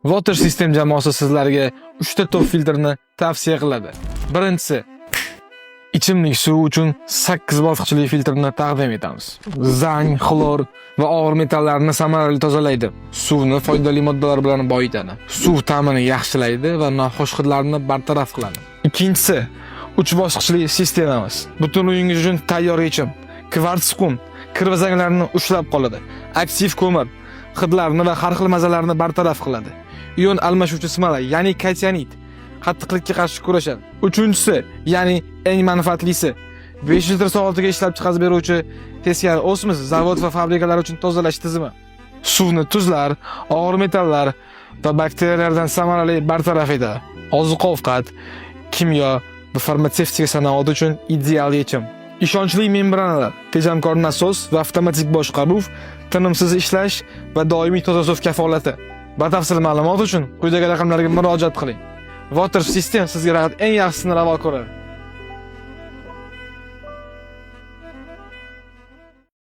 Water System jamoasi sizlarga 3 ta top filtrni tavsiya qiladi. Birinchisi, ichimlik suvi uchun 8 bosqichli filtrni taqdim etamiz. Zang, xlor va og'ir metallarni samarali tozalaydi. Suvni foydali moddalar bilan boyitadi. Suv ta'mini yaxshilaydi va noxush hidlarni bartaraf qiladi. Ikkinchisi, 3 bosqichli sistemamiz. Butun uyingiz uchun tayyor yechim. Kvarts qum kir va zanglarni ushlab qoladi. Aktiv ko'mir hidlarni va har xil mazalarni bartaraf qiladi. Ion almashuvchi смола, ya'ni kationit, qattiqlikka qarshi kurashadi. Uchinchisi, ya'ni eng manfaatlisi, 5 litr soatiga ishlab chiqarib beruvchi teskari osmos zavod va fabrikalar uchun tozalash tizimi. Suvni tuzlar, og'ir metallar va bakteriyalardan samarali bartaraf etadi. Oziq-ovqat, kimyo va farmatsevtika sanoati uchun ideal yechim. Ishonchli membranalar, tejamkor nasos va avtomatik boshqaruv, tinimsiz ishlash va doimiy toza suv kafolati. Batafsil ma'lumot uchun quyidagi raqamlarga murojaat qiling. Water System sizga faqat eng yaxshisini ravo ko'radi.